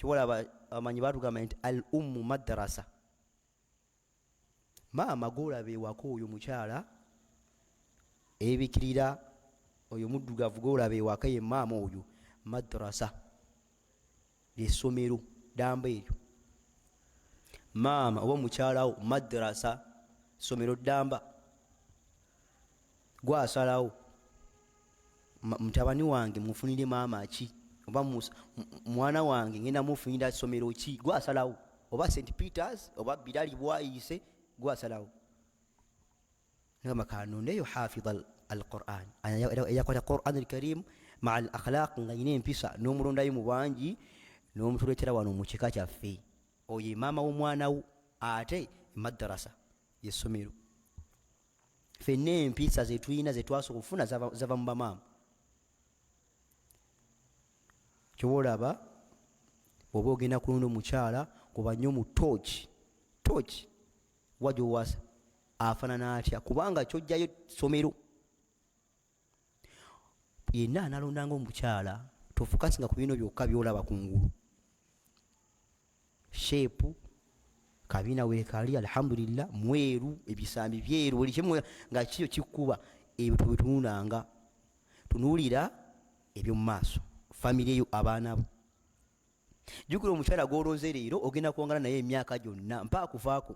Kiwala abamanyi batugamba nti al ummu madrasa, maama gwolaba ewaka oyo mukyala ebikirira oyo muddugavu gwolaba ewaka ye maama oyo madrasa, lyessomero ddamba eryo. Maama oba mukyalawo madrasa, ssomero ddamba. Gwasalawo mutabani wange mufunire maama ki, oba mwana wange ngenda mufunira ssomero ki, gwasalawo, oba St Peters oba Birali bwayiise, gwasalawo. Ngamba kanondeyo hafidha al Quran, eyakwata Quran al Karim maa al akhlaq, nga yina empisa, n'omulondayo mu bangi n'omutuleetera wano mu kika kyaffe. Oyo emaama w'omwana wo, ate madarasa yessomero. Fenna empisa zetulina zetwasooka okufuna zava mu bamaama. Kyoba olaba bwoba ogenda kulonda omukyala, kuba nnyo mu tooki tooki wa gyowasa afanana atya, kubanga kyojjayo ssomero. Yenna analondanga omukyala, tofukasinga ku bino byokka byolaba kungulu, sheepu kabina wekali, alhamdulillah, mweru, ebisambi byeru, buli kimu nga kiyo kikuba. Ebyo tobitunulanga, tunuulira ebyomu maaso, famire eyo, abaana bo. Jjukira omukyala gwolonze leero ogenda kwongana naye emyaka gyonna mpaka kufaako.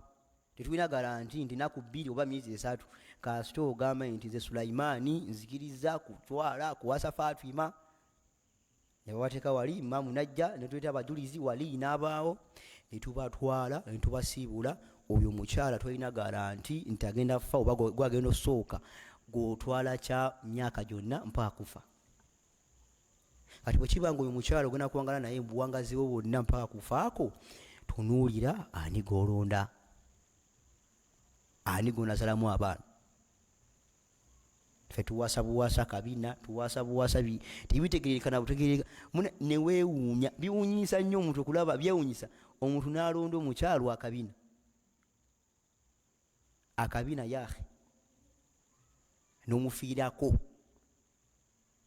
Tetulina garanti nti naku 2 oba myezi 3. Kasita ogamba nti nze Sulaimaani nzikiriza kutwala kuwasa Fatima, nebabateeka wali, imamu najja netuleeta abajulizi wali n'abaawo netubatwala netubasiibula. Oyo omukyala tolina garanti nti agenda kufa oba gwagenda osooka gwotwala kya myaka gyonna mpaka kufa. Kati bwekiba nga oyo mukyala ogenda kuwangala naye mubuwangazi bwe bwonna mpaka kufaako, tunuulira ani gwolonda, ani gwonazalamu abaana. Ffe tuwasa buwasa kabina, tuwasa buwasa tebitegerekana butegereka, newewuunya. Biwunyisa nnyo omuntu okulaba, byewunyisa omuntu n'alonda omukyalo akabina, akabina yahe nomufiirako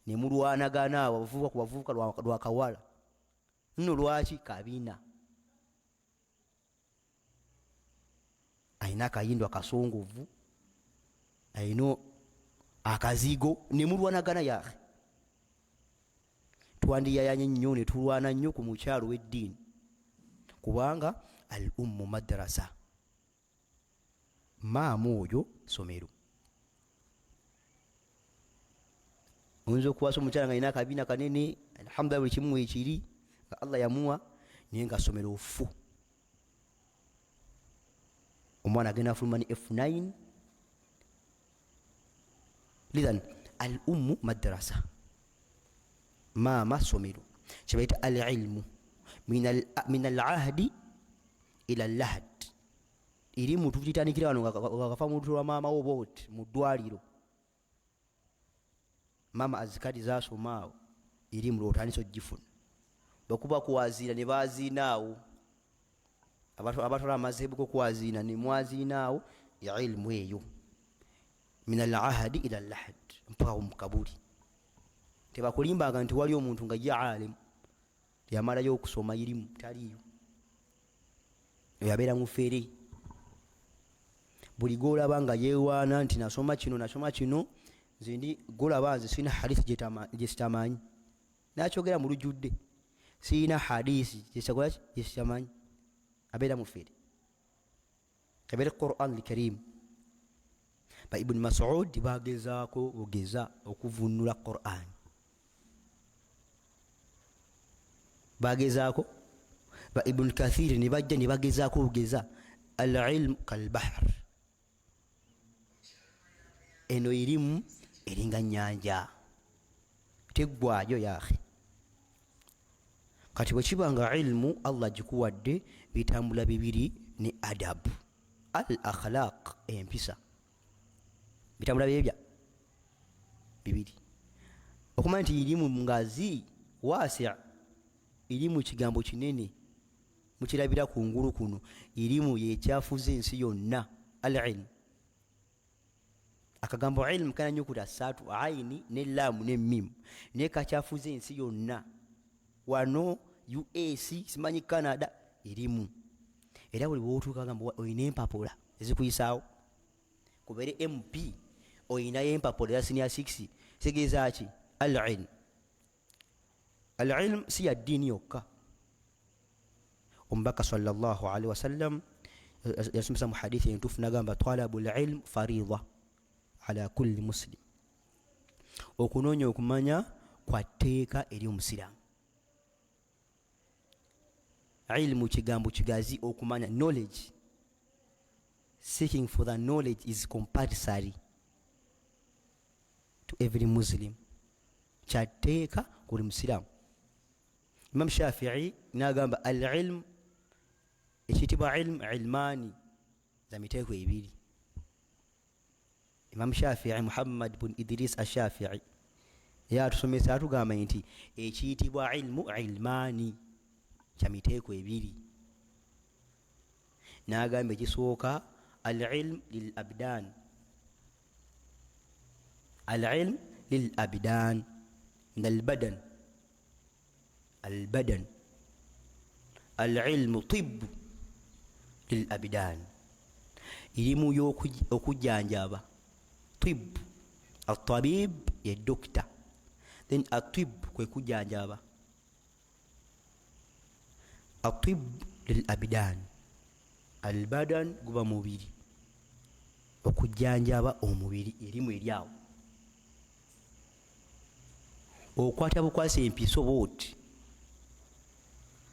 nemulwanagana awo abavubuka ku bavubuka lwakawala nno. Lwaki kabina? Alina akayindo akasongovu, alina akazigo, nemulwanagana yahe. Twandiyayanye nnyo netulwana nnyo ku mukyalo w'eddiini, kubanga al ummu madrasa, maama oyo somero. Oyinza okuwasa omukyala nga alina akabiina kanene, alhamdulillah, buli kimu wekiri nga Allah yamuwa, naye nga somero fu. Omwana agenda afuluma ne F9. Lidhan al ummu madrasa, maama somero. Kyebayita al ilmu min al ahdi ila lahad, irimu tukitandikira wano nga kafa mu lubuto lwa maama wo booti mu ddwaliro, maama azikadi zasoma awo, irimu lwotandisa ogifuna. Bwekuba kwaziina ne baziina awo, abatwala amazehebu gokwaziina ne mwaziina awo, ilmu eyo min al ahadi ila lahad mpaka mukabuli. Tebakulimbanga nti wali omuntu nga ye alimu yamalayo okusoma irimu, taliiyo, oyo abeera mufere. Buli gwolaba nga yewaana nti nasoma kino, nasoma kino, nze ndi gwolaba, nze sirina hadisi gyesitamanyi, nakyogera mu lujjudde, sirina hadisi gyesitamanyi, abeera mufere. Kabeere Quran Alkarim, ba Ibuni Masud bagezaako bugeza okuvunula Quran, bagezaako, ba Ibuni Kathiri ne bajja ne bagezaako bugeza. Al ilmu kalbahr, eno irimu eringa nyanja, teggwayo yahi. Kati bwekiba nga ilmu Allah gikuwadde, bitambula bibiri ne adabu al akhlaq, empisa, bitambula byebya bibiri. Okumanya nti irimu ngazi wasi, irimu kigambo kinene, mukirabira kungulu kuno, irimu yekyafuza ensi yonna al ilmu. Akagambo ilmu kana nyukuta 3, aini ne laamu ne mimu, naye kakyafuza ensi yonna wano. US, simanyi Canada, erimu. Era buli bwotuuka gamba olina empapula ezikuyisaawo, kubeere MP olinayo empapula eza senior 6, kitegeeza ki? Al-ilm. Al-ilm si ya ddiini yokka. Omubaka sallallahu alaihi wasallam yasomesa mu hadithi entuufu nagamba talabu lilm farida ala kulli muslim, okunoonya okumanya kwa tteeka eri omusiraamu. Ilmu kigambo kigazi, okumanya, knowledge. Seeking for the knowledge is compulsory to every Muslim, kyatteeka buli musiraamu. Imam Shafii nagamba al ilm, ekiyitibwa ilm, ilmaani, za miteeko ebiri. Imam Shafii Muhammad bun Idris Ashafii yatusomesa, atugamba nti ekiyitibwa ilmu ilmaani, kya miteeko ebiri. Nagamba ekisooka alilm lil abdan, alilm lil abdan min albadan, albadan, alilmu tibbu lil abdan, irimu y'okujjanjaba. Tib, atabib ye dokita, then atib kwe kujjanjaba. Atib lil abdan, albadan guba mubiri, okujjanjaba omubiri, erimu eryawo okwata bukwasa empiso booti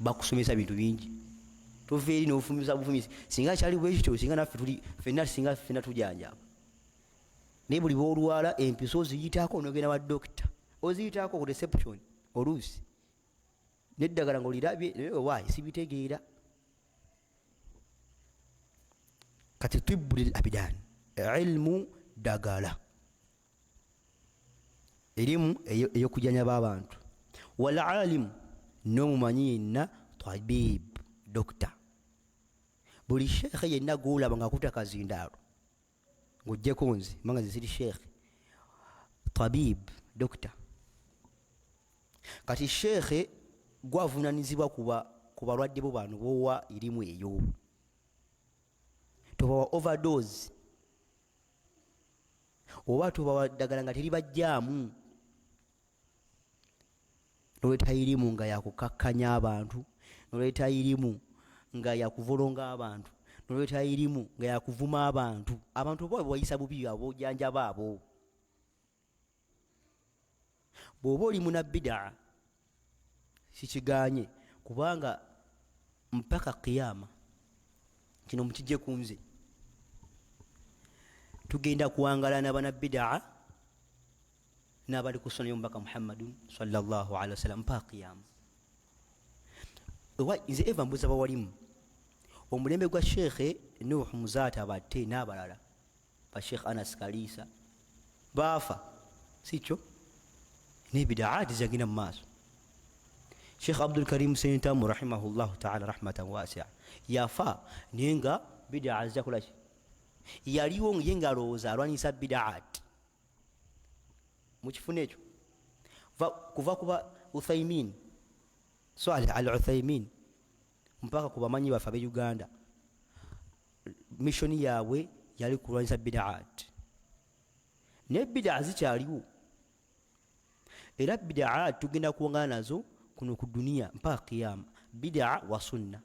bakusomesa bintu bingi, tova eri nofumisa bufumisi. Singa kyali bwekityo, singa naffe tuli fenna, singa fenna tujanjaba. Naye buli bwolwala empiso oziyitako nogenda wa dokita, oziyitako ku reception oluusi neddagala ngaolirabye, naye owaayi sibitegeera. Kati tibbu lil abidan, ilmu ddagala, erimu ey'okujjanjaba abantu. Walalimu, n'omumanyi yenna, tabib, dokita. Buli sheekhe yenna gwolaba nga akuta kazindaalo, ng'ojjeko nze manga nze siri sheekhe, tabib, dokita. Kati sheekhe gwavunanizibwa ku balwadde bo bano bowa erimu eyo, tobawa overdose oba tubawa ddagala nga teribajjaamu. Noleeta irimu nga yakukakkanya abantu, noleeta irimu nga yakuvolonga abantu, noleeta irimu nga yakuvuma abantu. Abantu oba wayisa bubi abojanjaba abo. Bw'oba oli muna bidaa sikiganye, kubanga mpaka kiyama kino mukijje ku nze, tugenda kuwangala n'abana bidaa n'abali ku sunna y'omubaka Muhammadun sallallahu alaihi wasallam mpaka kiyama. Nze eva mbuza bawalimu omulembe gwa Sheekhe Nuhu Muzaata Batte n'abalala ba Sheekh Anas Kaliisa baafa, sikyo? N'ebidaati zagenda mu maaso. Sheekh Abdul Karim Sentamu rahimahullahu taala rahmatan wasia yafa, naye nga bidaa zijakolaki? Yaliwo ye ng'alowooza alwanyisa bidaati. Mukifuna ekyo kuva kuba Uthaimin, Saleh Al Uthaimin, mpaka ku bamanyi baffe abe Uganda, missioni yaabwe yali kulwanyisa bidaat. Naye bidaa zikyaliwo, era bidaa tugenda kuwangana nazo kuno ku duniya mpaka kiyama, bidaa wa sunna.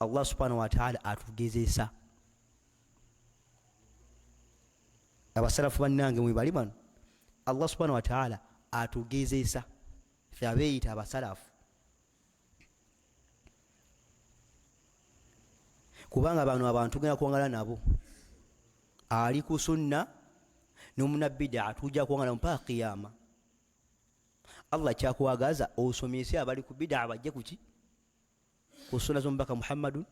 Allah subhanahu wataala atugezesa. Abasalafu bannange mwebali bano, Allah subhanahu wataala atugezesa fe abeeyita abasalafu, kubanga bano abantu tugenda kuwangala nabo, ali ku sunna n'omunabidaa tujja kuwangala mpaka kiyama. Allah kyakwagaza osomese abali ku bidaa bajje kuki? Ku sunna z'omubaka Muhammadun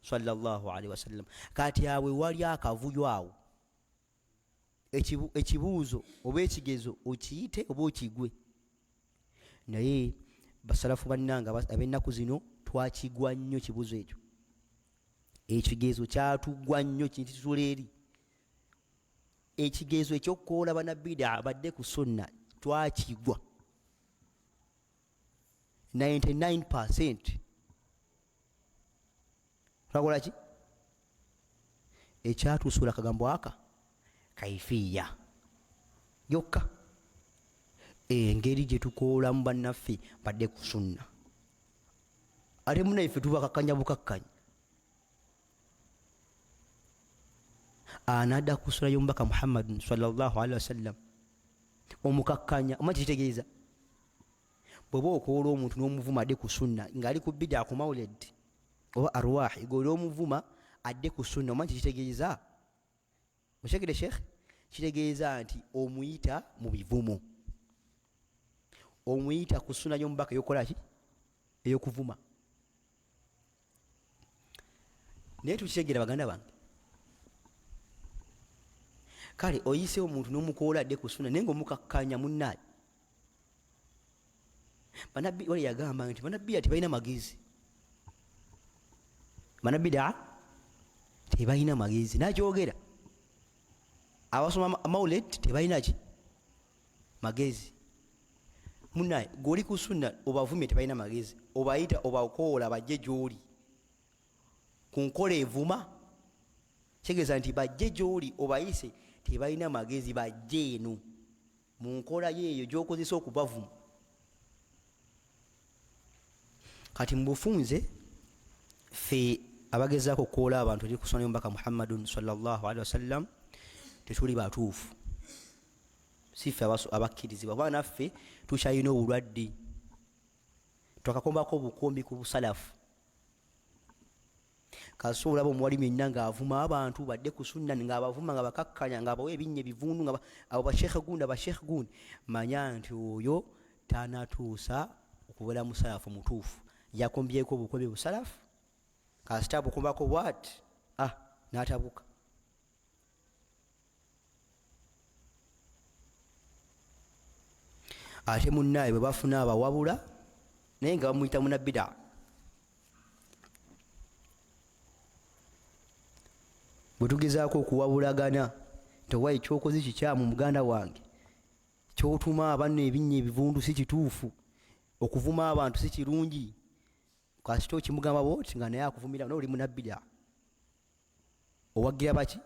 sallallahu alaihi wasallam. Kati awe wali akavuyo awo, ekibuuzo oba ekigezo okiyite oba okigwe. Naye basalafu bannange ab'ennaku zino twakigwa nnyo ekibuuzo ekyo, ekigezo kyatugwa nnyo kintitula eri ekigezo ekyokukoola banabida badde ku sunna, twakigwa. 99%. Twakola ki ekyatusuula akagambo aka kaifiya yokka, engeri gye tukoolamu bannaffe badde ku sunna, ate munaife tubakakkanya bukakkanya. Anadda ku sura y'omubaka Muhammadun sallallahu alaihi wasallam omukakkanya. Omanyi kitegeeza bw'oba okoola omuntu n'omuvuma adde ku sunna ng'ali ku bida, ku maulid oba arwahi, gwe omuvuma adde ku sunna, omanyi kitegeeza? Mushekere sheikh, kitegeeza nti omuyita mu bivumo, omuyita ku sunna y'omubaka eyokukola ki? Ey'okuvuma. Naye tukitegeera baganda bange? Kale oyise omuntu n'omukoola adde ku sunna, naye ng'omukakkanya munnaye. Banabbi wali yagamba nti banabbiya tebalina magezi, banabbidaa tebalina magezi, nakyogera. Abasoma maulet tebalina ki magezi. Munaye gweoli ku sunna obavumye tebalina magezi, obayita obakoola bajje gyoli ku nkola evuma, kitegeeza nti bajje gyoli obayise tebalina magezi, bajje eno mu nkola yeeyo gyokozesa okubavuma. Kati mu bufunze ffe abagezaako okukoola abantu eri kusoma omubaka Muhammadun sallallahu alaihi wasallam tetuli batuufu, si ffe abakkirizibwa, kuba naffe tukyalina obulwadde, twakakombako obukombi ku busalafu. Kasita olaba omuwalimu yenna ng'avuma abantu badde ku sunna, ng'abavuma nga bakakkanya, ng'abawa ebinnya ebivundu, nga abo basheekhe gundi, abasheekhe gundi, manya nti oyo tanatuusa okubeera musalafu mutuufu, yakombyeko obukombi busalafu. Kasita abukombako bwati, ah, n'atabuka. Ate munnaye bwe bafuna abawabula naye nga bamuyita munabida. Bwe tugezaako okuwabulagana nti owaye kyokoze kikyamu muganda wange, kyotuma abanno ebinnya ebivundu si kituufu, okuvuma abantu si kirungi, kasita okimugamba bwoti nga naye akuvumira, naye oli munabida, owagira baki?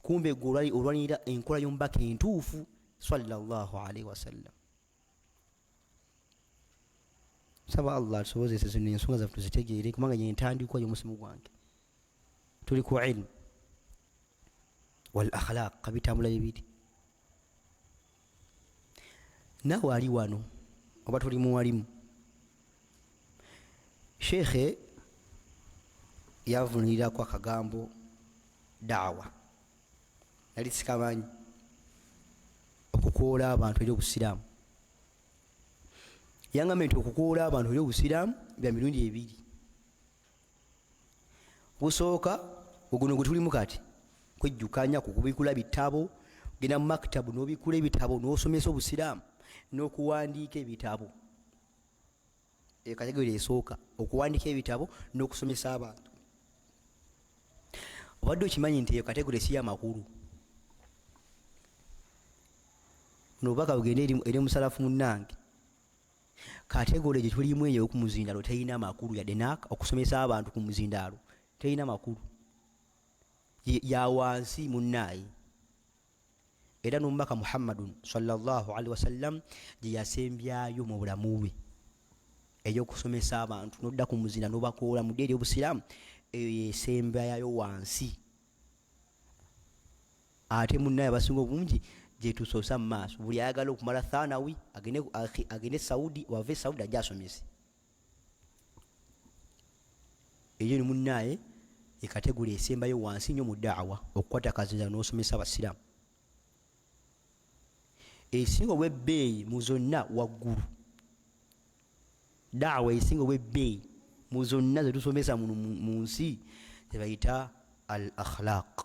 Kumbe gwe olwanirira enkola y'omubaka entuufu sallallahu alaihi wasallam. Saba Allah atusobozese zino ensonga zaffe tuzitegeere, kubanga yentandikwa y'omusimu gwange. Tuli ku ilmu wal akhlaq, bitambula bibiri. Naawe ali wano oba tuli muwalimu, sheekhe yavunirako akagambo daawa, nali sikamanyi, okukoola abantu eri obusiraamu. Yangambye nti okukoola abantu eri obusiraamu bya mirundi ebiri. Gusooka guno gwe tulimu kati, kwejjukanya kukubikula bitabo, genda mu makitabu n'obikula ebitabo n'osomesa obusiraamu n'okuwandiika ebitabo. Eyo kategori esooka, okuwandiika ebitabo n'okusomesa abantu. Obadde okimanyi nti eyo kategori si yamakulu? Buno obubaka bugende eri musalafu munnange. Kategori gye tulimu eyo ku muzindaalo terina makulu yadde naaka. Okusomesa abantu ku muzindaalo terina makulu, ya wansi munnaayi. Era n'omubaka Muhammadun sallallahu alaihi wasallam gye yasembyayo mu bulamu bwe, ey'okusomesa abantu n'odda ku muzinda n'obakoola mu ddi eri obusiraamu, eyo yesembyayo wansi. Ate munnaye abasinga obungi gyetusoosa mu maaso, buli ayagala okumala thanawi agende Saudi, wave Saudi ajja asomese. Eyo ni munnaye ekategula esembayo wansi nnyo mu daawa, okukwata akazinza n'osomesa abasiraamu. Esinga obwebbeeyi mu zonna waggulu, daawa esinga obwebbeeyi mu zonna zetusomesa muno mu nsi, zebayita al akhlaq,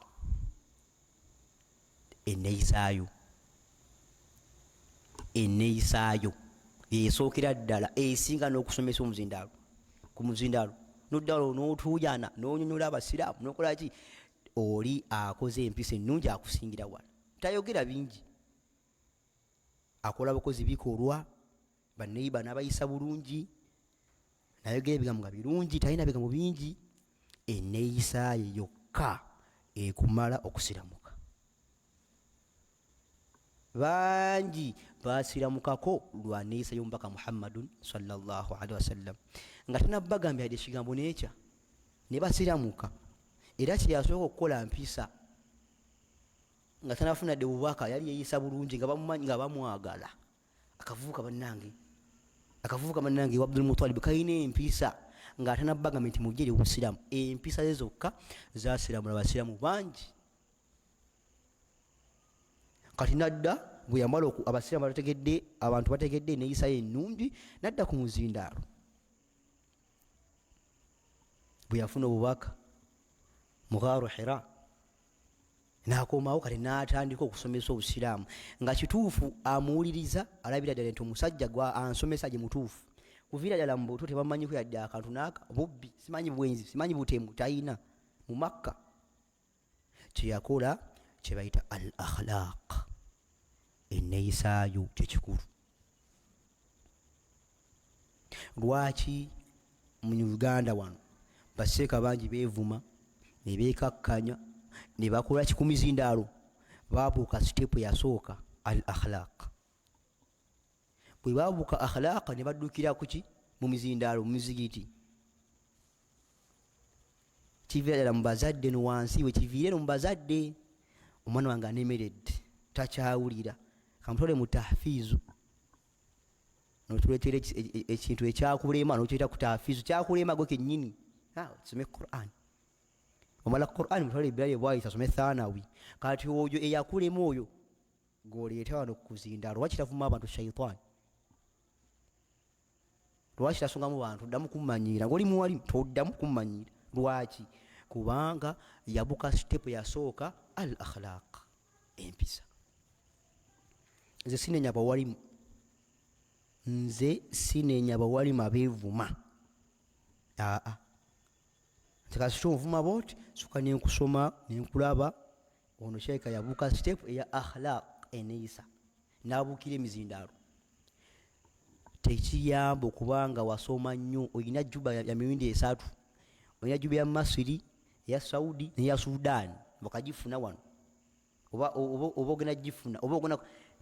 enneeyisaayo. Enneeyisaayo yesookera ddala, esinga n'okusomesa omuzindaalo. Ku muzindaalo noddalo n'otuuyana n'onyonyola abasiraamu n'okola ki, oli akoze empisa ennungi akusingira wala. Tayogera bingi, akola bukozi bikolwa. Baneyiba n'abayisa bulungi, nayogera ebigambo nga birungi, talina bigambo bingi. Eneeyisa ye yokka ekumala okusiramuka. Bangi basiramukako lwa neeyisa y'omubaka Muhammadun sallallahu alaihi wasallam, nga tanabagambye yadde ekigambo nekya ne basiramuka. Era kyeyasooka okukola mpisa nga tanafuna dde bubaka, yali yeyisa bulungi nga bamumanyi, nga bamwagala. Akavubuka bannange, akavubuka bannange wa Abdul Muttalib kalina empisa nga atanabagambye nti mujje eri obusiraamu. Empisa ze zokka zasiramula abasiraamu bangi. Kati nadda bwe yamala abasiraamu bategedde, abantu bategedde eneyisa ye ennungi, nadda ku muzindaalo. Bwe yafuna obubaka mu Gharu Hira n'akomawo, kati n'atandika okusomesa obusiraamu nga kituufu amuwuliriza, alabira ddala nti omusajja gwa ansomesa gye mutuufu. Kuviira ddala mu buto tebamanyiko yadde akantu n'aka bubbi, simanyi bwenzi, simanyi butemu, talina mu Makka. Kyeyakola kye bayita al akhlaq, enneeyisaayo kyekikulu. Lwaki mu Uganda wano baseeka bangi beevuma ne beekakkanya ne bakola ki ku mizindaalo? Baabuuka sitepu eyasooka, al akhlaq. Bwe baabuuka akhlaq ne baddukira kuki? Mu mizindaalo, mu mizigiti. Kiviira ddala mu bazadde no wansi, we kiviire no mu bazadde. Omwana wange anemeredde, takyawulira, kamutwale mu tahfiizu. Notuleetera ekintu ekyakulema nokireeta ku tahfiizu, kyakulema gwe kennyini. Tusome Quran, omala Quran mutwale ebirala ebwayisa, asome thanawi. Kati oyo eyakulema oyo gwoleeta wano kuzindaalo, lwaki tavuma abantu shaitaani? Lwaki tasongamu bantu? Ddamu kummanyiira ngaoli muwalimu, toddamu kummanyiira. Lwaki? Kubanga yabuka sitepu yasooka, al akhlaq, empisa. Nze sinenya bawalimu, nze sinenya bawalimu abeevuma. Aa, nti kasita onvuma bwoti, soka nenkusoma nenkulaba. Ono sheeka yabuuka sitepu eya akhlaq, eneyisa, n'abuukira emizindaalo. Tekiyamba okubanga wasoma nnyo, olina juba ya mirundi esatu, olina juba ya Masiri, eya Saudi neya Sudan, wakagifuna wano oba ogenda gifuna oba ogenda,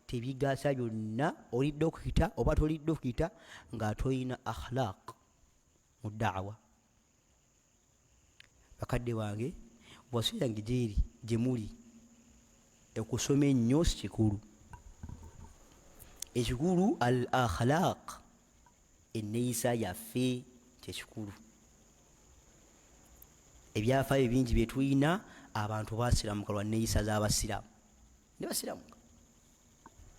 tebigasa byonna. Oli dokita oba toli dokita, nga tolina akhlaq mu daawa. Bakadde bange, wasu yange gyeri gye muli, okusoma ennyo si kikulu. Ekikulu al akhlaq, enneeyisa yaffe kyekikulu. Ebyafaayo bingi bye tulina, abantu basiramuka lwa nneeyisa z'abasiraamu ne basiramuka,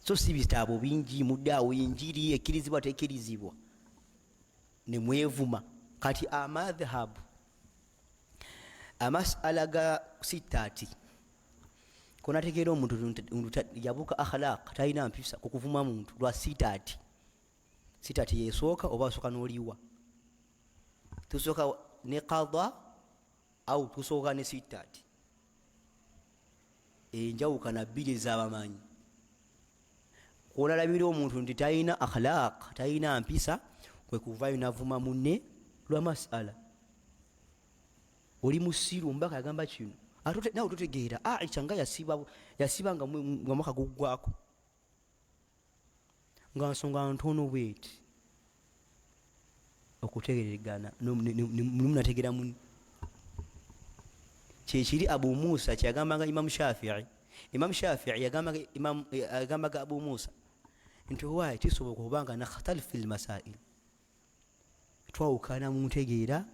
so si bitabo bingi mudde awo, enjiri ekkirizibwa tekkirizibwa ne mwevuma. Kati amadhhabu, amasala ga sitaati konategeera omuntu yabuuka akhlaq, talina mpisa kukuvuma muntu lwa sitaati. Sitaati yesooka oba osooka n'oliwa? Tusooka ne qada au tusooka ne sitaati? Enjawukana bbiri ezabamanyi. Kwonalabira omuntu nti talina akhlaq, talina mpisa, kwe kuvayo navuma munne lwa masala. Oli musiru, omubaka yagamba kino, nawe totegeera. Aisha nga yasiba nga mwaka guggwako nga nsonga ntono bweti okutegeregana munategera muni. Kyekiri Abu Musa kyeyagambanga Imamu Shafii. Imamu Shafii yagambaga Abu Musa nti owaaye kisoboka okubanga nakhtalifu fi lmasail, twawukana mu ntegeera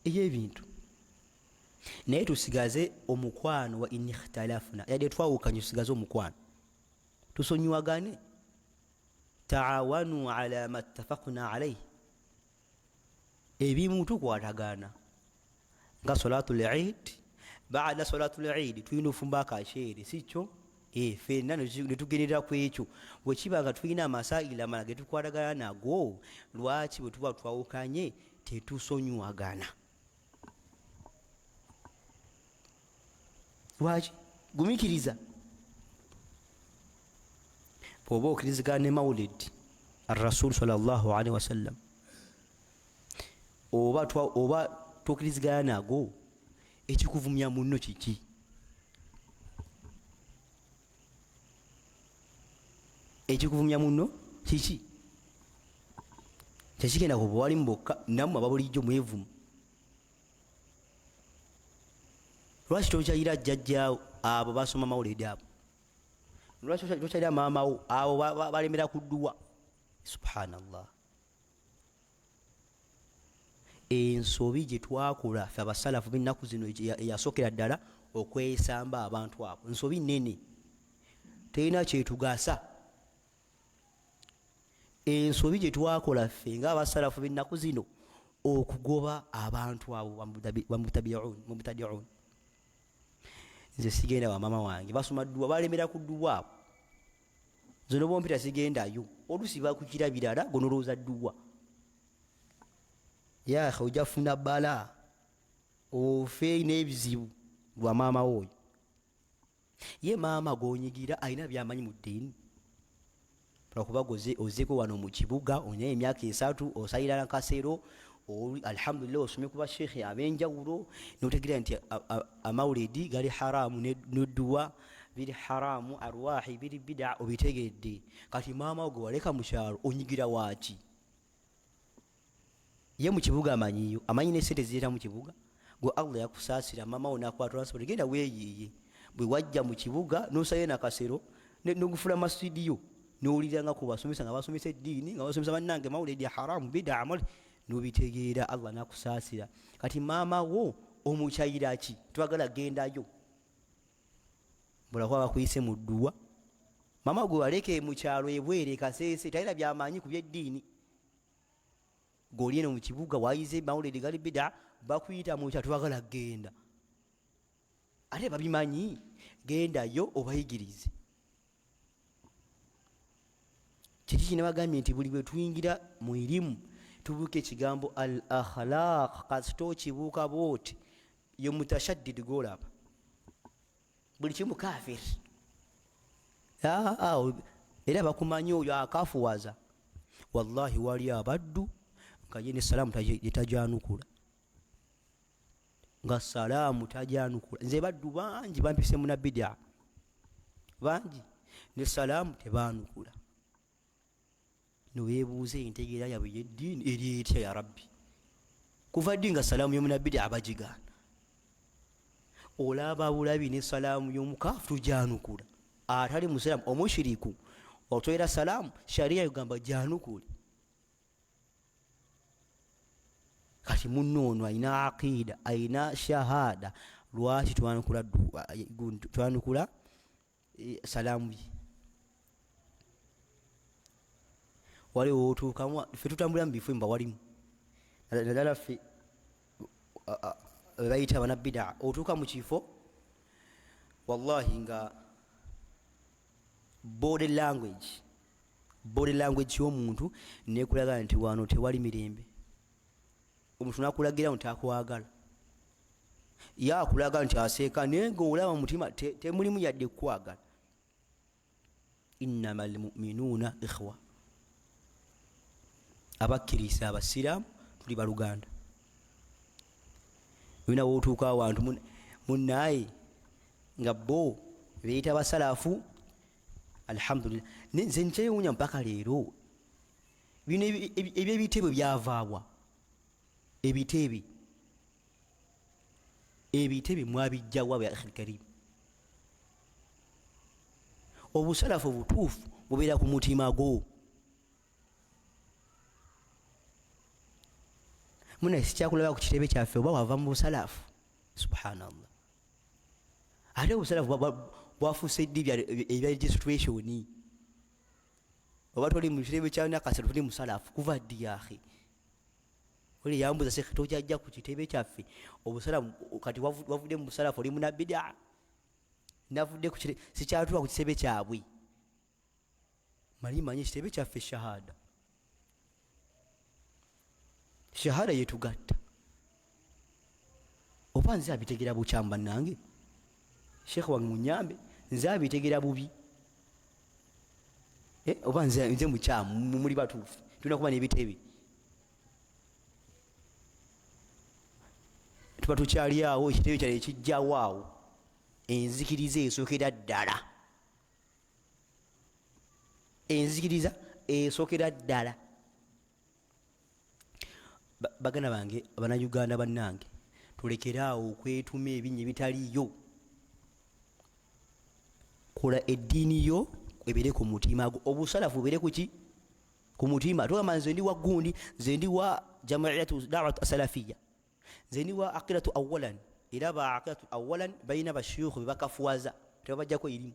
ey'ebintu, naye tusigaze omukwano. Wa in ikhtalafna, yadde twawukanye, tusigaze omukwano, tusonyiwagane. Taawanu ala ma ttafakna alaihi, ebimu tukwatagana nga salatu lid. Bada salatu lid tulina ofumba akaceere, sikyo? Fenna netugendera ku ekyo. Bwekiba nga tulina amasaili amala getukwatagana nago, lwaki bwe tuba twawukanye tetusonyiwagana? Lwaki gumikiriza bwoba okirizigana ne maulid? Arrasul sallallahu alaihi wasallam. Oba tukirizigana nago, ekikuvumya munno kiki? Ekikuvumya munno kiki? Tekigenda ku buwalimu bwokka, nammwe ababulijjo mwevuma. Lwaki tokyayira jjajjaawo abo basoma mawuledi abo? Lwaki tokyayira maamawo abo balemera ku dduwa? Subhanallah. Ensobi gye twakola ffe abasalafu b'ennaku zino eyasookera ddala okwesamba abantu abo, nsobi nnene, terina kyetugasa. Ensobi gye twakola ffe ng'abasalafu b'ennaku zino okugoba abantu abo bamubtadiun. Nze sigenda wa maama wange, basoma dduwa, balemera ku dduwa abo. Nze nobompita sigendayo, oluusi bakukira birala, gonolowooza dduwa. Yaakhe, ojja funa bala ofe n'ebizibu lwa maama wo oyo. Ye maama gw'onyigira alina by'amanyi mu ddiini? Lwakuba ozeeko wano mu kibuga, olina emyaka 3, osalira nakasero, alhamdulillah osomye ku basheekhe ab'enjawulo, n'otegeera nti amawuledi gali haramu, n'edduwa biri haramu, arwahi biri bida, obitegedde. Kati maama wo gwe waleka mu kyalo onyigira waaki? Ye mu kibuga amanyiyo, amanyi ne sente zireeta mu kibuga. Gwe Allah yakusaasira maama wo n'akuwa transport, genda weeyiiye. Bwe wajja mu kibuga n'osayo nakasero n'ogufula masjidi yo, n'owulira nga ku basomesa nga basomesa eddiini, nga basomesa bannange mawuledi haramu bida amali, n'obitegeera, Allah n'akusaasira. Kati maama wo omukyayira ki? Twagala gendayo. Bulakuba bakuyise mu dduwa. Maama gwe waleka mu kyalo ebwere Kasese talina by'amanyi ku by'eddiini. G'oli eno mu kibuga wayize mawuledi gali bida, bakuyita mu kyalo twagala genda. Ate babimanyi, gendayo obayigirize. Kiki kinabagambye nti buli bwe tuyingira mu irimu tubuuka ekigambo al akhlaq, kasita okibuuka bw'oti ye mutashaddid gw'olaba buli kimu kafir. Era bakumanyi oyo akafuwaza. Wallahi wali abaddu nga ye ne salaamu tajanukula, nga salaamu tajanukula. Nze baddu bangi bampise muna bid'a bangi ne salaamu tebanukula. Noweebuuza entegeera yabwe y'eddiini eri etya ya Rabbi? Kuva ddi nga salaamu y'omuna bid'a bagigaana? Olaba bulabi ne salaamu y'omukaafu tujanukula. Atali musiraamu omushiriku otwera salaamu, sharia egamba janukule. Kati munno ono alina aqida, alina shahada, lwaki twanukula salaamu ye? Waliwo wotuukamu, ffe tutambulira mu bifo mba walimu naddala ffe bayita abana bida, otuuka mu kifo wallahi nga body language y'omuntu nekulaga nti wano tewali mirembe. Omuntu nakulagira nti akwagala, ye akulaga nti aseeka, naye ng'olaba mu mutima temulimu yadde kukwagala. Innama almuminuuna ikhwa, abakkiriza abasiraamu tuli baluganda. Olina wootuuka awantu munnaaye nga bo beeyita basalafu, alhamdulillah. Nze nkyewuunya mpaka leero bino eby'ebitebe byavaawa? Ebitebe mwabijjawa ya akhi karim? Obusalafu obutuufu bubeera ku mutima gwo. Muna sikyakulaba ku kitebe kyaffe oba wava mu busalafu. Subhanallah. Ate obusalafu bwafuuse ddi ebya registration? Oba toli mu kitebe kya Nakasero toli musalafu kuva ddi ya akhi? Oli yambuza Sheikh tokyajja ku kitebe kyaffe, obusalafu kati wavudde mu busalafu oli muna bid'a. Navudde ku kitebe, sikyatuuka ku kitebe kyabwe. Mali manyi ekitebe kyaffe shahada. Shahada yetugatta. Oba nze abitegera bukyamu bannange? Sheikh wange munyambe, nze abitegera bubi. Eh, oba nze mukyamu, muli batuufu, tulina kuba n'ebitebe. Tuba tukyali awo, ekitebe kyali ekijjawo awo, enzikiriza esookera ddala, enzikiriza esookera ddala. Baganda bange, Abanauganda bannange, tulekere awo okwetuma ebinnya ebitaliiyo. Kola eddiini yo ebeere ku mutima gwo, obusalafu bubeere kuki? Ku mutima. Togamba nze ndi wa gundi, nze ndi wa jamaiyatu dawat asalafiya, nze ndi wa aqidatu awalan. Era ba aqidatu awalan balina bashuyukhu bebakafuwaza, tebabajjako irimu.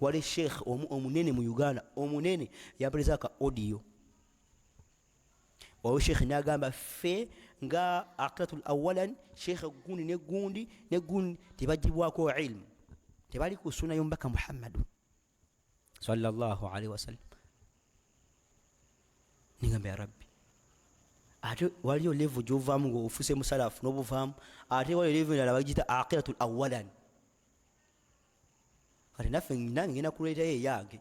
Wali sheikh omunene mu Uganda, omunene, yampereza ka audio. Waliwo sheikh nagamba ffe nga aqidatu awalan, sheikh gundi ne gundi ne gundi tebagibwako ilmu, tebali ku sunna y'omubaka Muhammadu sallallahu alaihi wasallam. Ningamba ya Rabbi, ate waliyo level gyovaamu nga ofuse musalafu nobuvaamu, ate waliyo level endala bagiyita aqidatu awalan. Kati naffe nange ngenda kuleetayo eyange,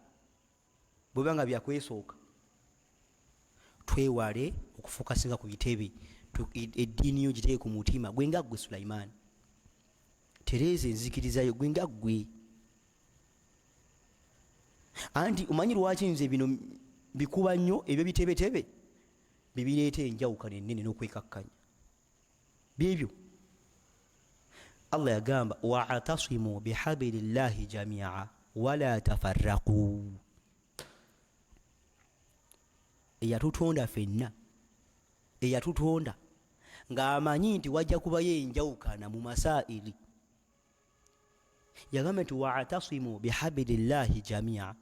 bweba nga byakwesooka. Twewale okufokasinga ku bitebe, eddiini yo giteeke ku mutima gwe nga ggwe Sulaimaani. Tereeza enzikirizayo gwe nga ggwe. Anti omanyi lwaki nze bino bikuba nnyo? Ebyo bitebetebe bibireeta enjawukana ennene n'okwekakkanya. Byebyo Allah yagamba, wa'tasimu bihablillahi jamia wala tafarraqu. Eyatutonda fenna, eyatutonda ng'amanyi nti wajja kubayo enjawukana mu masaili, yagamba nti wa'tasimu bihablillahi jamia,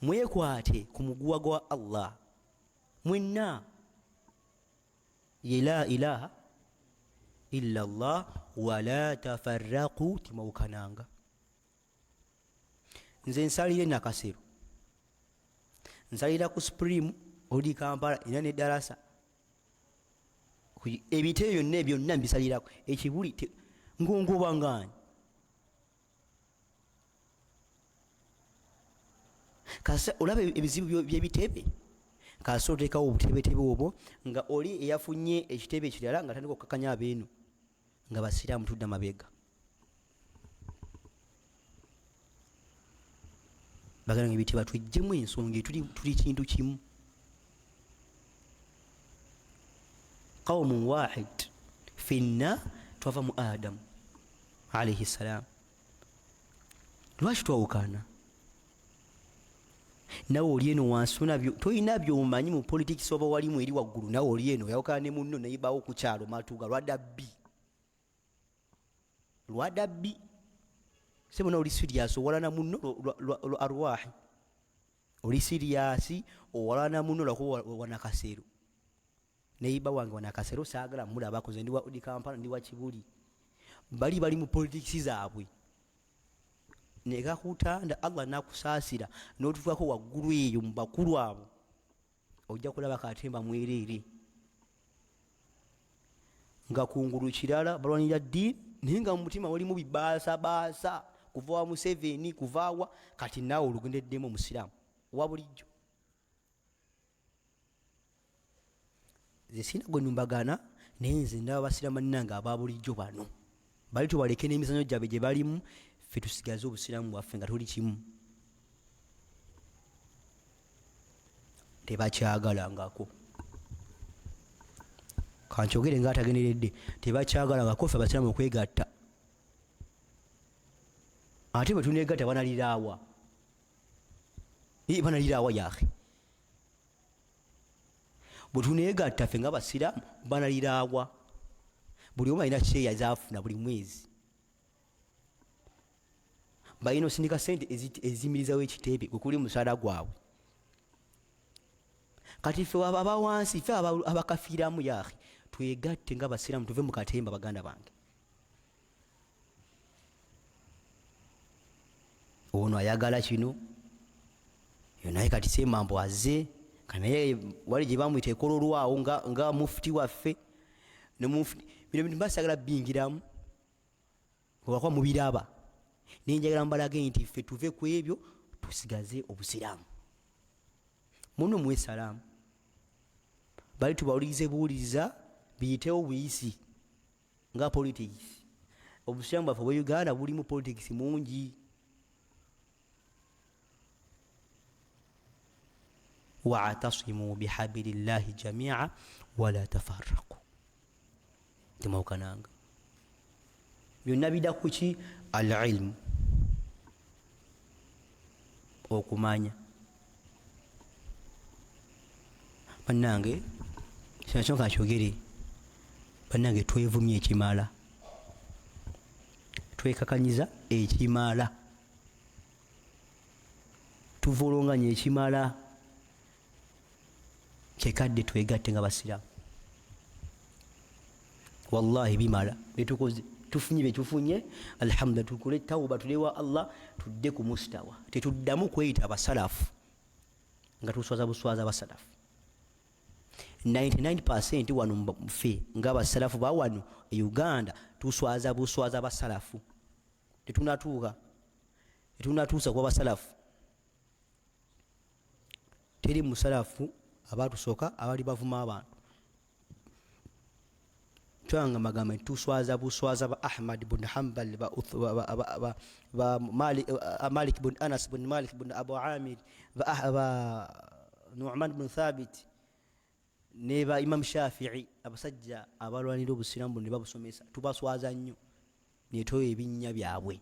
mwekwate ku muguwa gwa Allah mwenna, ye la ilaha illa llah, wala tafarraqu, timawukananga. Nze nsalira enakasero, nsalira ku Supreme oli Kampala, era ne darasa ebitebe byonna byonna mbisalirako. Ekibuli ngongobangaanyi kasa olaba ebizibu byebitebe, kasa oteekawo obutebetebe obwo nga oli eyafunye ekitebe ekirala nga tandika okukakanya abeeno nga basiraamu tudda mabega. Bagala nga ebiteba twejjemu ensonga, tuli kintu kimu, qaumun wahid, fenna twava mu Adamu alaihi salam. Lwaki twawukana? Nawe oli eno wansi tolina byomanyi mu politics, oba walimu eri waggulu, nawe oli eno oyawukana ne munno neyibawo ku kyalo matuga lwada bbi lwada bbi sebona. Oli serious owalana munno lwa arwahi, oli serious owalana munno lwakuba wanakaseero neyiba wange wanakasero, saagala mulabako, nze ndiwa odi Kampala, ndiwa Kibuli, bali bali mu politics zaabwe. Nekakutanda Allah nakusaasira n'otuukako waggulu eyo mu bakulu abo, ojja kulaba katemba mwereere nga kungulu kirala balwanira ddiini, naye nga mu mutima walimu bibaasabaasa kuva wa Museveni, kuva wa. Kati naawe olugendeddemu omusiraamu wa bulijjo, nze sirina gwe numbagana, naye nze ndaba basiraamu bannange aba bulijjo bano bali tubaleke n'emizanyo gyabwe gye balimu, ffe tusigaze obusiraamu bwaffe nga tuli kimu. Tebakyagalangako, kankyogere nga atagenderedde, tebakyagalangako ffe abasiraamu okwegatta. Ate bwe tuneegatta banaliraawa? Banaliraawa yahe? Bwe tuneegatta ffe nga basiraamu banaliraawa? Buli omu alina kyeya zafuna buli mwezi, balina osindika sente eziyimirizawo ekitebe kwekuli musaala gwabwe. Kati ffe abawansi, ffe abakafiiramu yahi, twegatte nga basiraamu tuve mu katemba. Baganda bange, ono ayagala kino naye kati Semambo azze kanaye wali gye bamuyita ekololwawo nga mufuti waffe. Bino bintu basagala bingiramu olwakuba mubiraba. Nenjagala mbalage nti ffe tuve ku ebyo tusigaze obusiraamu. Muno muwe salaamu, bali tubawulirize buwuliriza, biyitewo buyisi nga politics. Obusiraamu bwaffe obwe Uganda bulimu politics mungi. Wa'tasimu bihablillahi jami'a wala tafarraqu, temwawukananga. Byonna bida kuki? Alilmu, okumanya. Bannange kinakyo kakyogere, bannange twevumye ekimala, twekakanyiza ekimala, tuvolonganya ekimala. Kyekadde twegatte nga basiraamu, wallahi bimala byetukoze, tufunye byetufunye, alhamdulillah. Tukole tawuba, tulewa Allah, tudde ku mustawa, tetuddamu kweyita abasalafu nga tuswaza buswaza abasalafu. 99% wano ffe nga abasalafu ba wano e Uganda tuswaza buswaza abasalafu, tetunatuusa kuba basalafu. Teri musalafu abatusooka abali bavuma abantu. Twanga magamba nti tuswaza buswaza ba Ahmad bun Hanbal, ba Malik bun Anas bun Malik bun Abu Amir, ba Nu'man bun Thabit ne ba Imam Shafi'i, abasajja abalwanira obusiraamu ne babusomesa, tubaswaza nnyo netoyo ebinnya byabwe.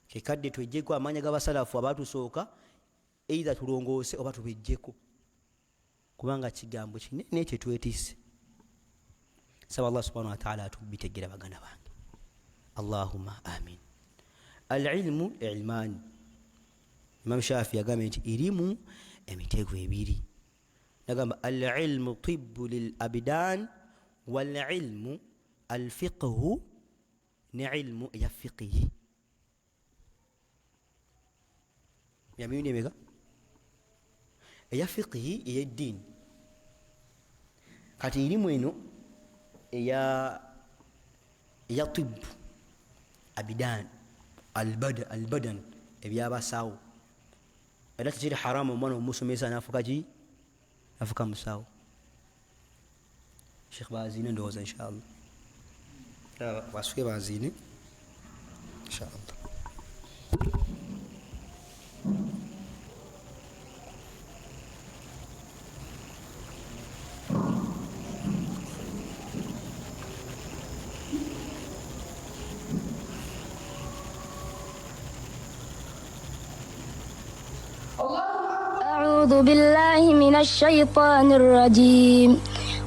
Kekadde twejjeko amaanya g'abasalafu abatusooka, either tulongoose oba tubejjeko, kubanga kigambo kinene kyetwetisse. Saba Allah subhanahu wa ta'ala atubitegera baganda bange, allahumma amin. Alilmu ilmani, Imam Shafi yagambye nti irimu emitego ebiri. Nagamba alilmu tibbu lil abdan walilmu alfiqhu, ne ilmu eya fiqihi ya mirundi emeka? Eya fiqihi eyeddiini. Kati irimu eno eya tibbu abidan albadan, ebyabasawo. Era tekiri haramu omwana omusomesa nafuka ki? Nafuka musawo. Sheikh Bazine ndowooza inshallah basuke Bazine inshallah. أعوذ بالله من الشيطان الرجيم.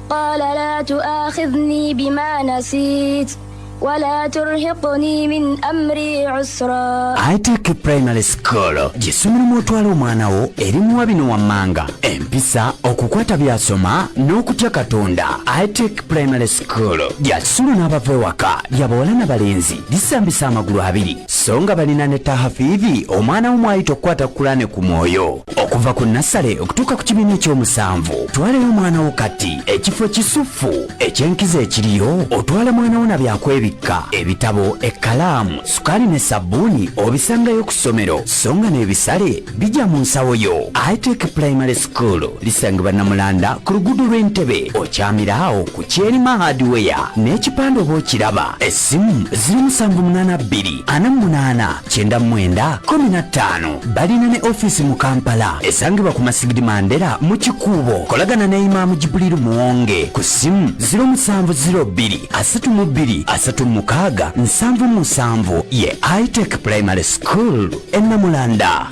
قال لا تؤاخذني بما نسيت ولا ترهقني من أمري عسرا. Itech Primary School gy'essomero mw'otwala omwana wo, erimuwa bino wammanga: empisa, okukwata by'asoma n'okutya Katonda. Itech Primary School lya kisulo n'abava ewaka, lya bawala n'abalenzi, lisambisa amagulu abiri, so nga balina ne tahafiivi omwana wo mwayita okukwata Kulaane ku mwoyo okuva ku nursery okutuuka ku kibiina ekyomusanvu. Twaleyo omwana wo kati, ekifo kisufu ekyenkizo ekiriyo. Otwala mwana wo na byakwebikka, ebitabo, ekkalaamu, sukaali ne sabbuuni obisangayo ku ssomero, so nga n'ebisale bijja mu nsawo yo. Itech Primary School lisangibwa Namulanda ku luguudo lw'Entebe, okyamiraawo ku Kyerima Hardware n'ekipande oba okiraba. Essimu 0782 48 99 15. Balina ne ofiisi mu Kampala esangibwa ku Masigidi Mandera mu Kikuubo. Kolagana ne Imaamu Jibuliru Muwonge ku ssimu 0702 32 36 77. Ye Itech Primary School e Namulanda.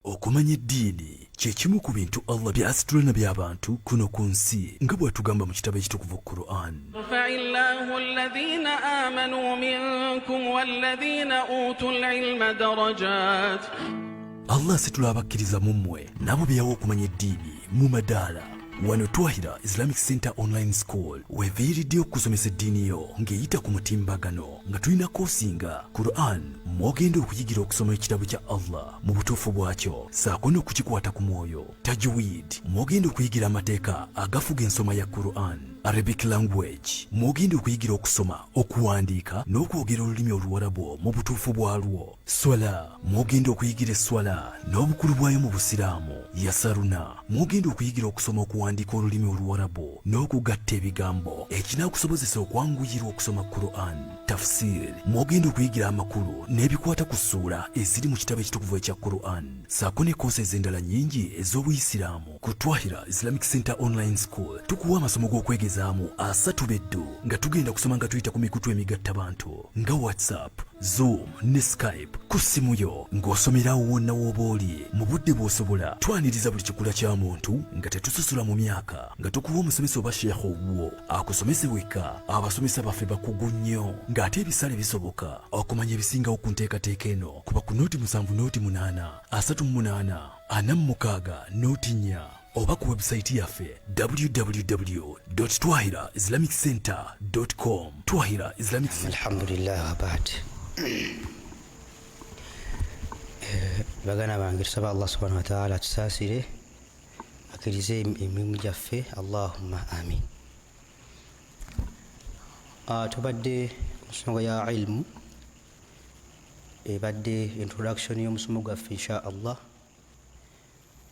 Okumanya eddiini kye kimu ku bintu Allah by'asitula nabyo abantu kuno ku nsi nga bw'atugamba mu kitabo ekitukuvu Quran. Yarfa'illahu alladhina amanu minkum walladhina utul ilma darajat. Allah asitula abakkiriza mu mmwe n'abo be yawa okumanya eddiini mu madaala. Wano Twahira Islamic Center Online School weviiriddeyo okukusomesa eddiini yo ng'eyita ku mutimbagano nga tulina koosi nga Quran mw'ogenda okuyigira okusoma ekitabo kya Allah mu butuufu bwakyo ssaako n'okukikwata ku mwoyo, Tajweed mw'ogenda okuyigira amateeka agafuga ensoma ya Quran, Arabic language mw'ogenda okuyigira okusoma, okuwandiika n'okwogera olulimi Oluwarabu mu butuufu bwalwo. Swala mw'ogenda okuyigira esswala n'obukulu bwayo mu Busiraamu. Yasaruna mw'ogenda okuyigira okusoma okuwandiika olulimi Oluwarabu n'okugatta ebigambo ekinaakusobozesa okwanguyirwa okusoma Quran. Tafsir mw'ogenda okuyigira amakulu n'ebikwata ku ssuula eziri mu kitabo ekitukuvu ekya Quran ssaako ne koosi ez'endala nnyingi ez'Obuyisiraamu. Ku Twahira Islamic Center Online School tukuwa amasomo g'okwegezaamu asatu beddu nga tugenda kusoma nga tuyita ku mikutu emigattabantu nga WhatsApp, Zoom ne Skype ku ssimu yo ng'osomera awo wonna w'oba oli mu budde bw'osobola. Twaniriza buli kikula kya muntu nga tetusosola mu myaka nga tukuwa omusomesa oba sheikh owuwo akusomese wekka. Abasomesa baffe bakugu nnyo ng'ate ebisale bisoboka. Okumanya ebisingawo ku nteekateeka eno kuba ku nooti 7 nooti 8 38 46 nooti 4 oba ku webusayiti yaffe www.twahiraislamiccenter.com. Twahira Islamic Center. Alhamdulillah wabaad. Baganda bange, tusaba Allah subhanahu wataala atusaasire, akkirize emirimu gyaffe, allahumma amin. Tubadde ku nsonga ya ilmu, ebadde introduction y'omusomo gwaffe. Insha Allah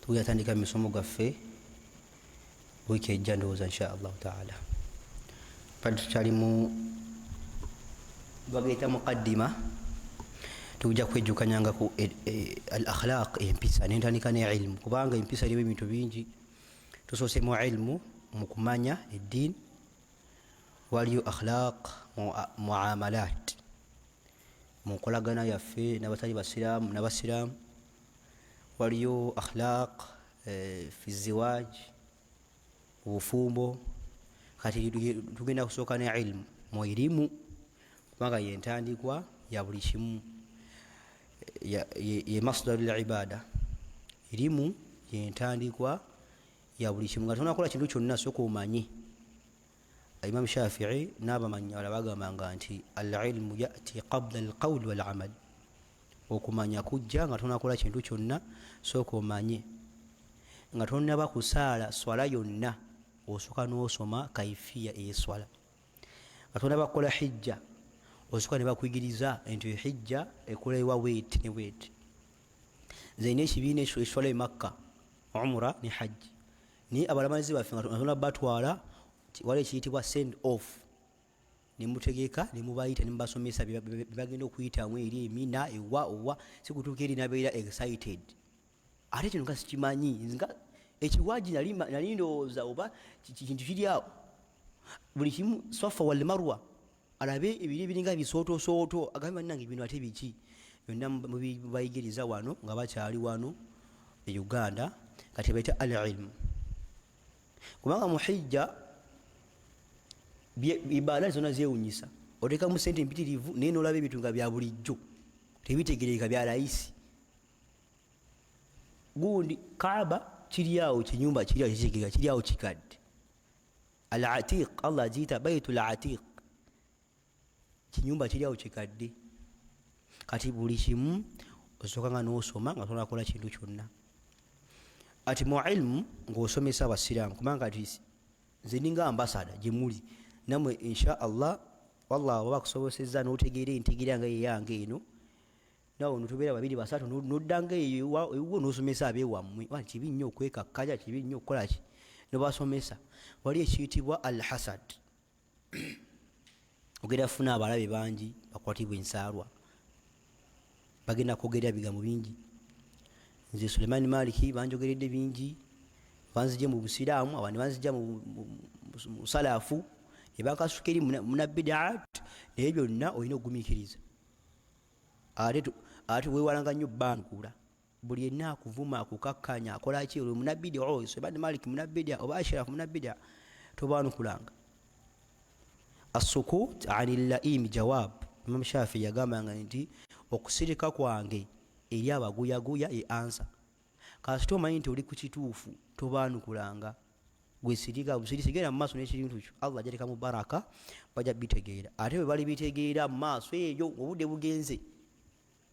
tugenda tandika misomo gwaffe wiiki ejja, ndowooza, insha allahu taala. Badde tukyali mu bagayita muqaddima, tujja kwejjukanyanga ku al akhlaq, empisa, nentandika ne ilmu, kubanga empisa erimu ebintu bingi. Tusoose mu ilmu, mu kumanya eddiini, waliyo akhlaq muamalat, mu nkolagana yaffe n'abatali basiraamu n'abasiraamu, waliyo akhlaq fi ziwaj, obufumbo. Kati tugenda kusooka ne ilmu, mu irimu, kubanga yentandikwa ya buli kimu, ye masdaru libada. Irimu yentandikwa ya buli kimu. Nga tonakola kintu kyonna, sooka omanye. Imam Shafii n'abamanyi abalala bagambanga nti alilmu yati qabla alqawl walamal, okumanya kujja nga tonakola kintu kyonna, sooka omanye. Nga tonaba kusaala swala yonna, osooka n'osoma kaifiya eyeswala. Nga tonaba kukola hijja, osooka ne bakuyigiriza nti hijja ekolewa weti ne weti. Nze nina ekibiina ekitwala e Makka umura ne hajji, naye abalamazi baffe nga tonaba batwala, waliwo ekiyitibwa send off, nemutegeka, nemubayita, nemubasomesa byebagenda okuyitamu eri emina ewa owa sikutuuka eri nabeera excited, ate kino nga sikimanyi, nga ekiwaji nali ndowooza oba kintu kiri awo, buli kimu Swafa wal Marwa, alabe ebiri ebiringa bisootosooto, agambe bannange bino ate biki. Byonna mubayigiriza wano nga bakyali wano e Uganda. Kati baita al ilmu, kubanga mu hijja ibaada zonna zewunyisa, otekamu sente mpitirivu, naye nolaba ebintu nga bya bulijjo, tebitegereka, bya layisi. Gundi Kaaba kiri awo, kinyumba kiri awo, kitegereka, kiri awo kikadde. Al Atiq, Allah agiyita Baitul Atiq, kinyumba kiri awo kikadde. Kati buli kimu osooka nga nosoma nga tonakola kintu kyonna. Ati mu ilmu ng'osomesa abasiraamu, kubanga ati nze ninga ambasada gye muli namwe, insha Allah. Wallah, oba akusobosezza n'otegeera entegeera nga yeyange eno, nawe notubeera babiri basatu, noddanga ewuwo n'osomesa abeewammwe. Kibi nnyo okwekakkanya, kibi nnyo okukolaki, nobasomesa. Wali ekiyitibwa al hasad, ogenda funa abalabe bangi, bakwatibwa ensaalwa, bagenda kwogerera bigambo bingi. Nze Sulemani Maliki banjogeredde bingi, banzije mu busiraamu, abandi banzija mu salaafu, nebankasuka eri muna bidaat. Naye byonna olina okugumiikiriza, ate weewalanga nnyo bankula. Buli yenna akuvuma, akukakkanya, akolaki, oli munabidia, oyo Suleiman Malik munabidia oba Ashraf munabidia, tobanukulanga. Assukut ani llaimi jawab. Imam Shafi yagambanga nti okusirika kwange eri abaguyaguya ye ansa. Kasita omanyi nti oli ku kituufu, tobanukulanga, gwesirika busirisi, genda mu maaso n'ekintu kyo. Allah ajateekamu baraka, bajja bitegeera. Ate bwe bali bitegeera mu maaso eyo, obudde bugenze,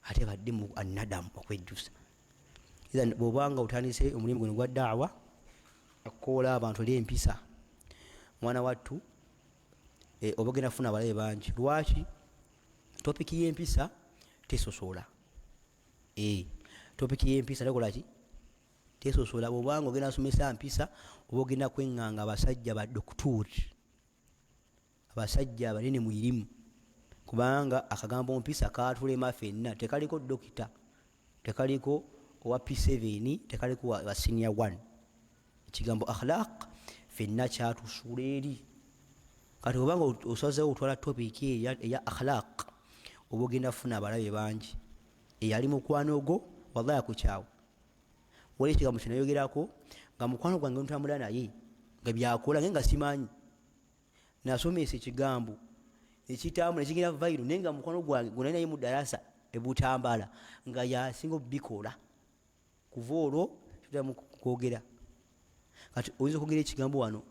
ate badde mu anadamu, okwejjusa. Idhan bw'obanga otandise omulimu guno gwa daawa, okukoola abantu eri empisa, mwana wattu, oba ogenda kufuna abalabe bangi. Lwaki? Topiki y'empisa tesosola. Topiki y'empisa tekolaki? Tesosola. Bwobanga ogenda somesa mpisa, oba ogenda kweŋŋanga abasajja ba dokituuri, abasajja abanene mu irimu, kubanga akagambo mpisa katulema fenna. Tekaliko dokita, tekaliko owa P7, tekaliko wa senior 1. Ekigambo akhlaq fenna kyatusuula eri. Kati obanga osazeewo otwala topic eya akhlaq, oba ogenda kufuna abalabe bangi. Eyali mukwano gwo wallahi akukyawa. Wali ekigambo kinayogerako nga mukwano gwange ntambula naye nga byakola, naye nga simanyi. Nasomesa ekigambo ekitambula nekigenda viral, naye nga mukwano gwange gwe nali naye mu darasa ebutambala nga yasinga obubikola. Kuva olwo tutamu kwogera. Kati oyinza okwogera ekigambo wano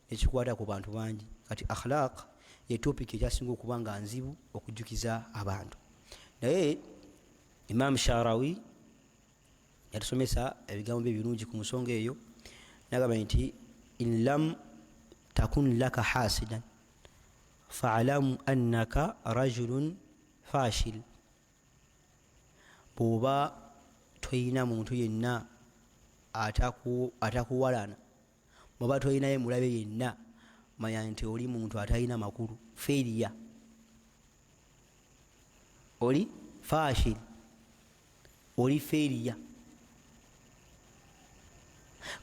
ekikwata ku bantu bangi. Kati akhlaq ye topic ekyasinga okuba nga nzibu okujjukiza abantu, naye Imam Sharawi yatusomesa ebigambo bye birungi ku nsonga eyo, nagamba nti in lam takun laka hasidan faalamu annaka rajulun fashil. Bw'oba toyina muntu yenna atakuwalana, bw'oba toyinayo mulabe yenna, manya nti oli muntu atalina makulu, failure, oli fashil, oli failure.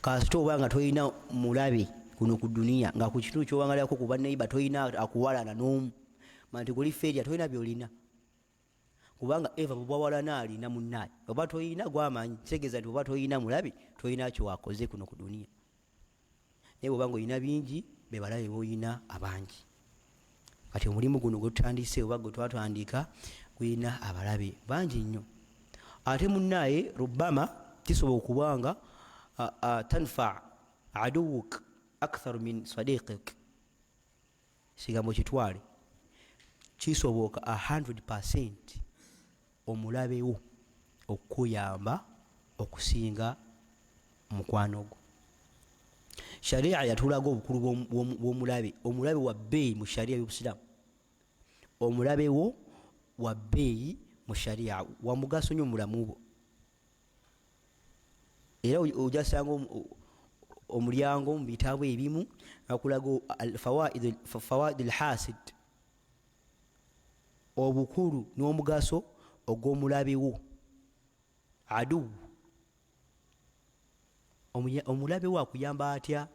Kasita oba nga toyina mulabe kuno ku duniya, nga ku kitundu kyowangalirako ku baneiba toyina akuwalana n'omu, manya nti goli failure, toyina byolina. Kubanga eva bwewalana alina munnaye, oba toyina gwamanyi, kitegeeza nti oba toyina mulabe, toyina kyewakoze kuno ku duniya. Naye bwobanga olina bingi, bebalabe boyina abangi. Kati omulimu guno gwetutandise oba gwe twatandika gulina abalabe bangi nnyo. Ate munnaye rubama kisobola okuba nga tanfa aduwuk akthar min sadiqik. Ekigambo kitwale, kisoboka 100 omulabewo okukuyamba okusinga mukwano gwo. Sharia yatulaga obukulu bw'omulabe. Omulabe wa bbeeyi mu sharia y'obusiraamu, omulabe wo wa bbeeyi mu sharia, wa mugaso nnyo mu bulamu bwo. Era ojasanga omulyango mu bitabo ebimu akulaga fawaid alhasid, obukulu n'omugaso ogw'omulabe wo, aduwu. Omulabe wo akuyamba atya?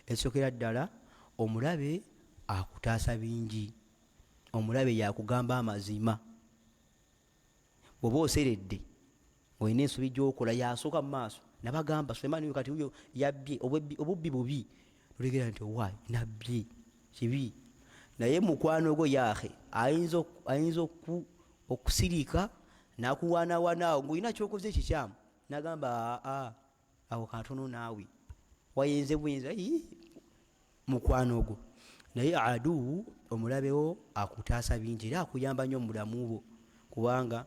Ekisookera ddala, omulabe akutaasa bingi. Omulabe yakugamba amazima. Bw'oba oseredde, olina ensobi gyokola, yasooka mu maaso nabagamba, Sulemani kati uyo yabbye, obubbi bubi. Notegera nti owaayi nabbye, kibi. Naye mukwano gwo yaahe ayinza okusirika nakuwanawanaawo ngaolina kyokoze ekikyamu, nagamba aa awo katono naawe wayenze bwenza mukwano gwo. Naye aduwu, omulabewo, akutaasa bingi era akuyamba nnyo mu bulamu bwo, kubanga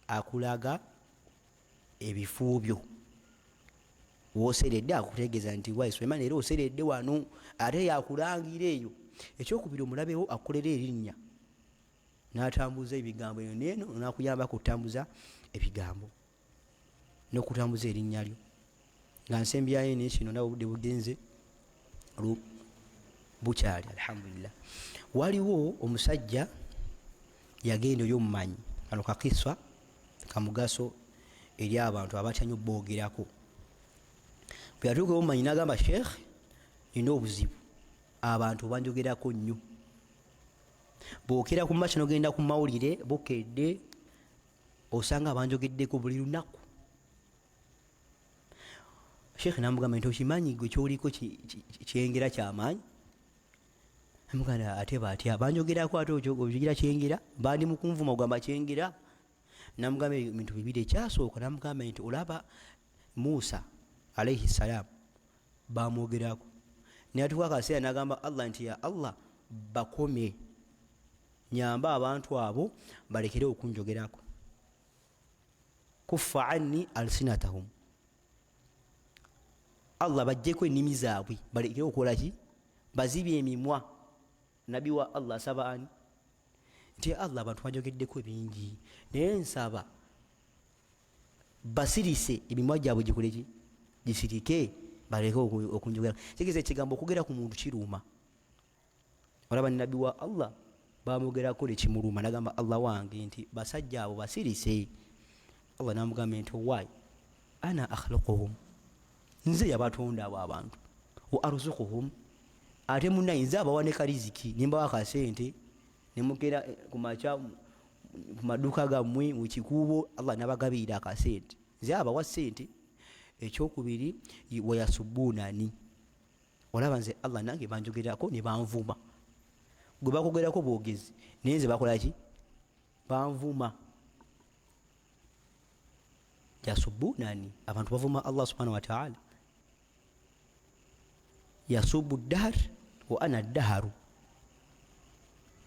akulaga ebifu byo woseredde, akutegeeza nti wayi Sulemani era oseredde wano, ate yakulangira eyo. Ekyokubiri, omulabewo akukolera erinnya n'atambuza ebigambo eno neeno, nakuyamba kutambuza ebigambo n'okutambuza erinnya lyo. Nga nsembyayo nekino, nawe obudde bugenze bukyali, alhamdulillah. Waliwo omusajja yagenda eri omumanyi. Kano kakiswa kamugaso eri abantu abatya nnyo boogerako. Bwe yatuuka omumanyi nagamba, "Sheekh, nina obuzibu, abantu banjogerako nnyo. Bwokera ku makya nogenda ku mawulire, bukedde, osanga abanjogeddeko buli lunaku." Sheekhe namugamba nti okimanyi gwe kyoliko kyengera kyamaanyi. Amugamba ate batya banjogerako, ate okigira kyengera, bandi mukunvuma ogamba kyengera. Namugamba ebintu bibiri. Ekyasooka namugamba nti olaba Musa alaihi salam bamwogerako, naye atuuka akaseera nagamba Allah nti ya Allah, bakome, nyamba abantu abo balekere okunjogerako, kuffa anni alsinatahum, Allah bajjeko ennimi zaabwe balekere okukolaki, bazibye emimwa. Nabbi wa Allah asaba ani nti Allah, abantu banjogeddeko bingi, naye nsaba basirise emimwa gyabwe gikoleki, gisirike, baleke okunjogera. Kitegeeza ekigambo okwogera ku muntu kiruma. Olaba nabbi wa Allah bamwogerako nekimuluma, nagamba Allah wange nti basajja abo basirise. Allah namugamba nti why, ana akhluquhum, nze yabatonda abo abantu, wa arzuquhum, ate munaye nze abawa ne kariziki, nimbawa akasente nemugera kumakya ku maduuka gammwe mukikuubo, Allah nabagabirira akasente, nze abawa sente. Ekyokubiri, wayasubunani, olaba nze Allah nange banjogerako ne banvuma. Gwe bakogerako bwogezi, naye nze bakolaki, banvuma. Yasubunani, abantu bavuma Allah subhanahu wataala, yasubu dahr wa ana daharu,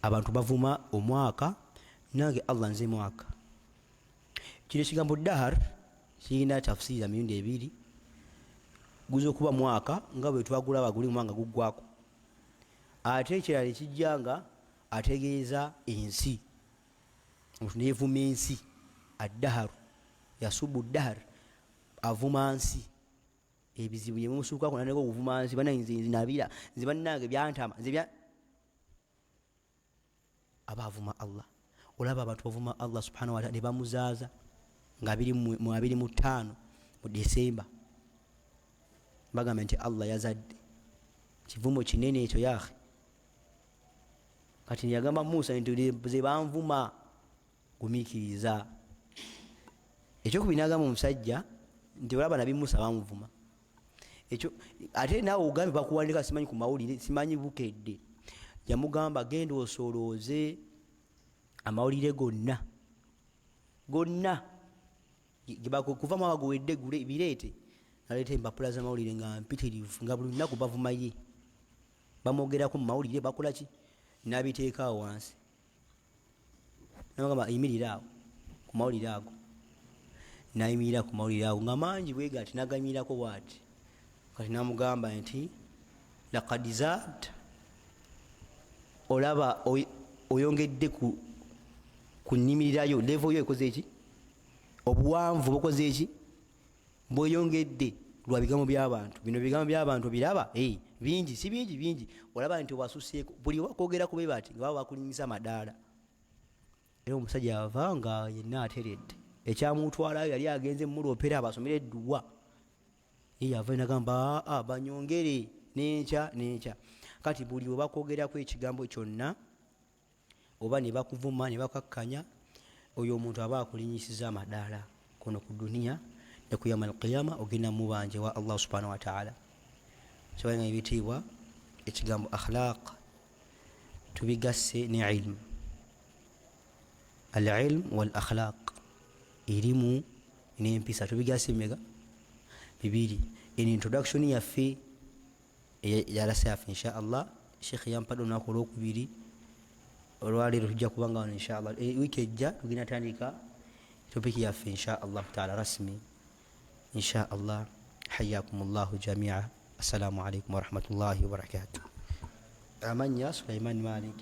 abantu bavuma omwaka, nange Allah nze mwaka. Kino ekigambo dahar kirina tafsiri mirundi ebiri. Guza okuba mwaka nga bwe twagulaba guli mwanga guggwako, ate ekirala ekijja nga ategeeza ensi, omuntu nevuma ensi, addaharu, yasubu dahar, avuma nsi, ebizibu yemusuukako natandika okuvuma nsi, banaye nze nabira, nze bannange byantama, nze bya aba avuma Allah. Olaba abantu bavuma Allah subhanahu wataala ne bamuzaaza nga mu 25 mu Desemba, bagamba nti Allah yazadde. Kivumo kinene ekyo yahe. Kati yagamba Musa nti ze banvuma, gumiikiriza. Ekyokubiri nagamba omusajja nti olaba nabi Musa bamuvuma ekyo, ate naawe ogambye bakuwandika simanyi ku mawulire, simanyi Bukedde. Yamugamba genda osolooze amawulire gonna gonna kuva mwaka guwedde gule bireete. Naleeta empapula z'amawulire nga mpitirivu, nga buli lunaku bavumaye, bamwogerako mu mawulire, bakolaki, nabiteeka awo wansi, nagamba yimirira awo ku mawulire ago. Nayimirira ku mawulire ago nga mangi bwegati, nagamirirako bwati. Kati namugamba nti laqad zaad, olaba oyongedde ku nyimirirayo, level yo ekoze eki, obuwanvu bukoze eki, bweyongedde lwa bigambo by'abantu. Bino bigambo by'abantu biraba bingi, si bingi bingi, olaba nti obasuseeko buli wakwogera ku bati nga baba bakulinyisa amadaala. Era omusajja yava nga yenna ateredde, ekyamutwalayo yali agenze mumulopera abasomere edduwa, ye yava nagamba aa banyongere nenkya nenkya. Kati buli we bakwogerako ekigambo kyonna oba ne bakuvuma ne bakakkanya, oyo omuntu aba akulinyisiza amadaala kuno ku duniya ne ku yauma alqiyama, ogenda mubanje wa Allah subhanahu wataala. Sobalenga ebitiibwa, ekigambo akhlaq tubigasse ne ilmu, alilmu wal akhlaq, erimu n'empisa, tubigasse bimeka? Bibiri. En introduction yaffe eyalasa yaffe insha Allah, Sheekh yampadde olunaku olwokubiri olwaleero, tujja kubanga wano insha Allah. Wiiki ejja tugenda tandika topic yaffe insha Allahu taala rasmi insha Allah. Hayakum llahu jamia. Assalamu alaikum warahmatullahi wabarakatuh. Amanya Sulaiman Malik.